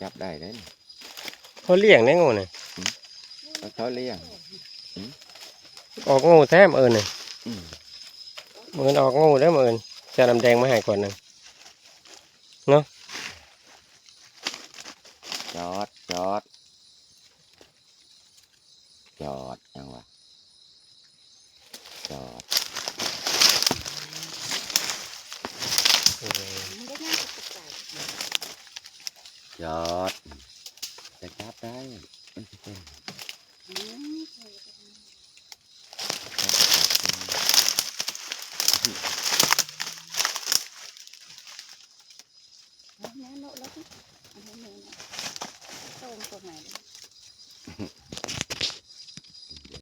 ຈັບໄດ້ເດ້ນີ້ ເຂົາລ້ຽງໄດ້ງູນີ້ ອືມ ເຂົາລ້ຽງ ອືມ ອອກງູແທ້ມື້ອື່ນນີ້ ອືມ ມື້ອື່ນອອກງູເດີ້ມື້ອື່ນ ເອົານ້ຳແດງມາໃຫ້ຂວດໜຶ່ງເນາະ ຈອດ ຈອດ ຈອດ ຫຍັງວະ ຈອດ ຈອດ ຈະຈັບໄດ້ ມັນຊິເປັນ ແມ່ນເນາະ ແລ້ວ